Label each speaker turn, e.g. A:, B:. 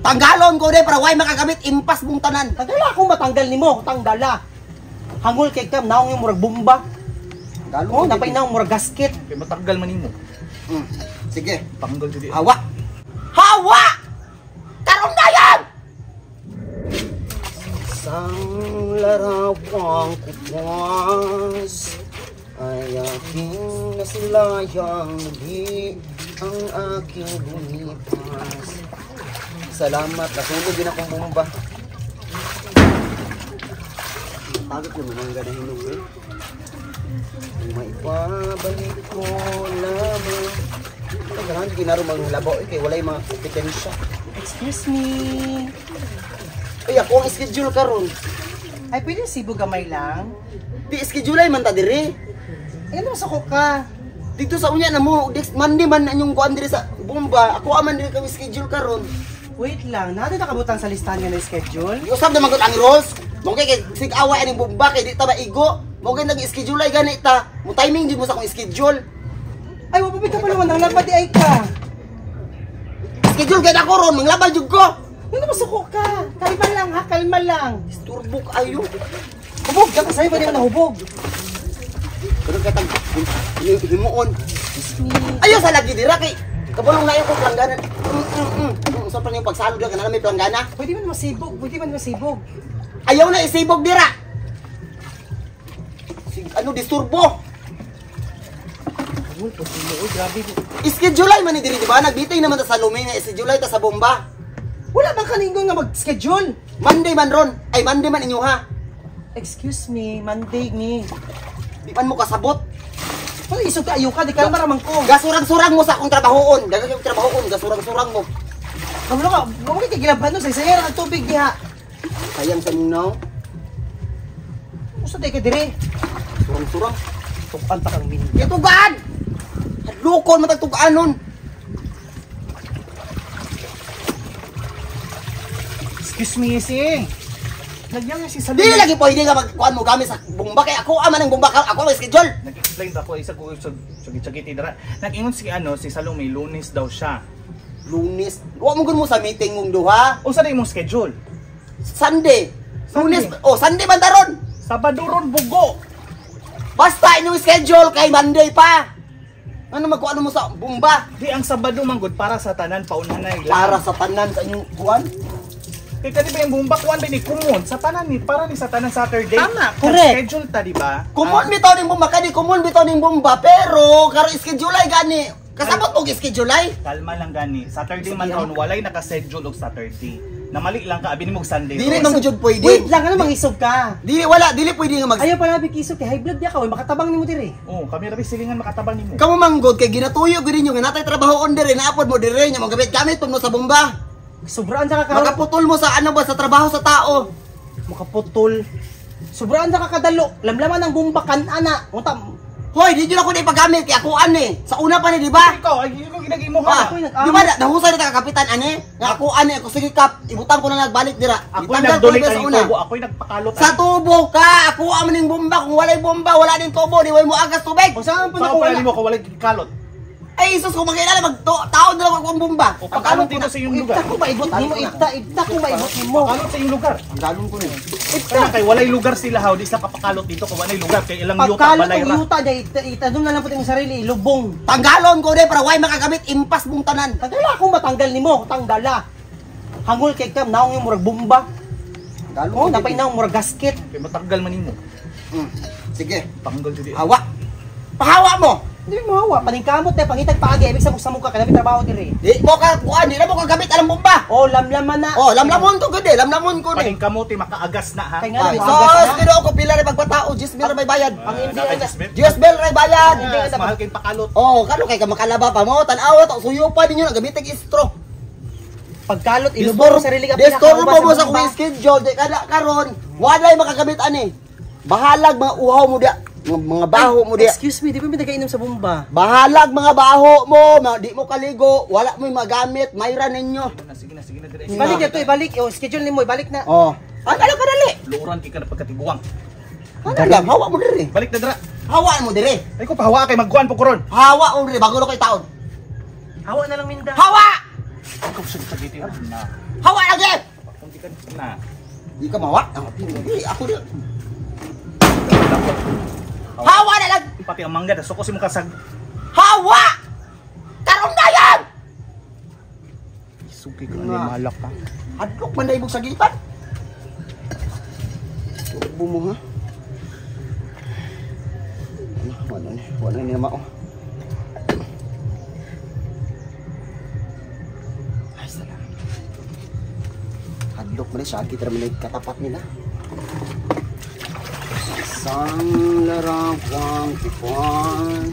A: Tanggalon ko de para way makagamit impas mong tanan.
B: Tagala akong matanggal nimo, tanggala. Hangol kay kam naong yung murag bomba.
A: Tanggalon.
B: Oh, napay naong murag gasket.
C: Kay matanggal man nimo.
A: Sige.
C: Tanggal jud.
A: Hawa. Hawa! Karon na yan! Isang larawang kupas ay aking nasilayang muli ang aking lumipas. Salamat, nasunog din akong bomba. Pagod ko naman gana hinog eh. Kung maipabalik ko lamang. Kaganahan, ginaro manglabo eh, kay walay mga kompetensya.
B: Excuse me.
A: Ay, ako ang schedule karon.
B: Ay, pwede sibo gamay lang?
A: Di schedule ay man ta diri.
B: Ay, ano suko ka?
A: Dito sa unya na mo, next Monday man na inyong kuan diri sa bomba. Ako aman diri kami schedule karon.
B: Wait lang, natin nakabutan sa listahan nga na schedule?
A: Giusab na magud ang rules. Mo kay kay sig away aning bomba kay di ta maigo. Mo kay nag-schedule ay gani ta. Mo timing jud mo sa akong schedule.
B: Ay, wapapit ka pa naman, ang labad di ay ka.
A: Schedule kay ako ron, manglaba jud ko.
B: Ano mo suko ka? Kalma lang ha, kalma lang.
A: Isturbo kayo.
B: Hubog, dapat sa'yo pa di mo nahubog.
A: Pero katang himuon.
B: Excuse me.
A: Ayaw sa lagi dira kay kabulong na ko planggana. Sa pa niyong pagsalod ka na may planggana.
B: Pwede man masibog, pwede man masibog.
A: Ayaw na isibog dira. Sig ano disturbo.
B: Hangol po sila, uy, grabe.
A: Schedule ay man ni diri di ba? Nagbitay naman ta sa lumi nga schedule ay ta sa bomba.
B: Wala bang kaningon nga mag-schedule?
A: Monday man ron. Ay Monday man inyo ha.
B: Excuse me, Monday ni.
A: Di man mo kasabot.
B: Wala isog ka, ayaw ka, di kalma raman ko.
A: Gasurang-surang mo sa akong trabahoon. Daghang kayong trabahoon, gasurang-surang mo.
B: Kamulo ka, huwag ka gilaban no, sa ang tubig diha.
A: Sayang sa inyo now.
B: Usa day ka dire.
A: Surang-surang.
B: Tukan pa kang min.
A: Itugaan! Hadlokon matagtugaan nun.
C: Excuse me, sing. Nagyang si Salome.
A: Dili lagi pwede nga magkuan mo gamit sa bomba kay ako aman ang bomba ako ang schedule.
C: Nag-explain ako isa ko sa sagit-sagit dira. Nag-ingon si ano si Salome Lunes daw siya.
A: Lunes. Wa mo gud mo sa meeting mong duha.
C: Unsa na imong schedule?
A: Sunday.
C: Sunday.
A: Lunes. Oh, Sunday man taron.
C: Sabado ron bugo.
A: Basta inyong schedule kay Monday pa. Ano magkuan mo sa bomba?
C: Di ang Sabado man gud para sa tanan paunhanay lang.
A: Para sa tanan sa inyong kuan.
C: Kay kani ba yung bomba kuan ba ni kumon sa tanan ni para ni sa tanan Saturday.
B: Tama, correct.
C: Schedule ta di ba?
A: Kumon bitaw ning bomba kani kumon bitaw ning bomba pero karon schedule ay gani. Kasabot og schedule ay.
C: Kalma lang gani. Saturday man ron walay naka-schedule og Saturday. Namali lang ka abi nimo og Sunday.
A: Dili
C: ron.
A: man gud pwede.
B: Wait lang, ano mangisog ka?
A: Dili wala dili pwede nga mag
B: Ayaw pala bikisog kay high blood diya ka, oy, makatabang nimo dire.
C: Oh, kami ra silingan makatabang nimo.
A: Kamo manggod kay ginatuyo gud ninyo nga natay trabaho on dire naapod mo dire nya gamit-gamit pud mo sa bomba.
B: Sobraan sa ka
A: Makaputol mo sa ano ba sa trabaho sa tao.
B: Makaputol. Sobraan sa kakadalo. Lamlaman ang bomba kan ana. Unta
A: Hoy, di jud ako na ipagamit kay ako ani. Sa una pa ni di ba?
C: Ikaw ay ko ginagimo
A: Ah,
C: ha.
B: Ako'y nag-amot.
A: di ba nahusay na ta kapitan ani? Nga ako ani ako sige kap, ibutang ko na nagbalik dira.
C: Ako'y
A: Itanggal ko
C: nagdonate
A: na sa
C: ani
A: una.
C: tubo, ako'y nagpakalot.
A: Sa tubo ka, ako amo ning bomba. Kung walay bomba, wala din tubo, di way mo agas tubig.
B: O saan po
C: Sa
B: na
C: pala
B: wala?
C: nimo ko walay kalot.
A: Ay Isus, kung makilala mag taon na lang ako ang bomba.
C: O pakalot dito sa iyong lugar.
B: Ibta ko maibot nimo, ibta, ibta ko maibot nimo.
C: Pakalot sa iyong lugar.
A: Ang galon ko ni.
B: Ibta.
C: Kaya kay walay lugar sila haw, di sila kapakalot dito kung walay lugar kay ilang yuta
B: Pagkalot
C: balay
B: ang
C: ra.
B: yuta niya, ita, ita, doon na lang po yung sarili, ilubong.
A: Tanggalon ko de para way makagamit impas mong tanan.
B: Tagala akong matanggal nimo, tanggala. Hangol kay kam naong yung murag bomba.
A: Galon
B: Oh, napay naong murag gasket.
C: Kay matanggal man nimo.
A: Sige,
C: Tanggal jud.
A: hawa. Pahawa mo.
B: Hindi mo hawa, paningkamot na pangitag paagi, ibig sa muksamok ka kanami trabaho diri.
A: Di mo ka kuan, di na mo ka gamit alang bomba.
B: Oh, lamlaman na.
A: Oh, lamlamon to gud eh, lamlamon ko ni.
C: Paning kamote makaagas na ha.
B: Kay nga
A: Ay,
B: mo agas
A: sos,
B: na.
A: Ginoo ko pila rin pagpatao, Diyos mil may bayad.
C: Ang hindi
A: Diyos mil ray bayad.
C: Mahal kay pakalot.
A: Oh, kano kay ka makalaba pa mo, tan-awa to suyo pa ninyo gamitin istro.
B: Pagkalot ilubong sarili ka
A: Disturbo mo sa akong schedule, di kada karon, walay makagamit ani. Bahalag mga uhaw mo dia, mga baho mo dia.
B: Excuse me, di ba may nagainom sa bomba?
A: Bahalag mga baho mo, di mo kaligo, wala mo magamit, mayra ninyo.
C: Sige na, sige na dire.
B: Ibalik na to, ibalik. Oh, schedule nimo, ibalik na.
A: Oh. Ano ka dali?
C: Luoran kay ka na pagkatiguang.
A: Ano lang, hawa mo diri.
C: Balik na dira.
A: Hawa mo diri.
C: Ay ko pahawa kay magkuan po koron.
A: Hawa mo diri bago na kay taon.
B: Hawa na lang minda.
A: Hawa!
C: Ikaw sa sagiti na.
A: Hawa lagi!
C: Kung di ka na.
A: Di ka mawa. Di, ako di. Hawa na lang!
C: Pati ang mangga, so ko si mong kasag.
A: Hawa! Karon na yan!
C: Suki
A: ka, ni
C: malak ka.
A: Hadlok man na ibog sagitan. Turbo mo ha. Ano, wala na. Wala na naman oh. Ay, salamat. Hadlok man na sagit raman na katapat nila. Isang larawang tipon.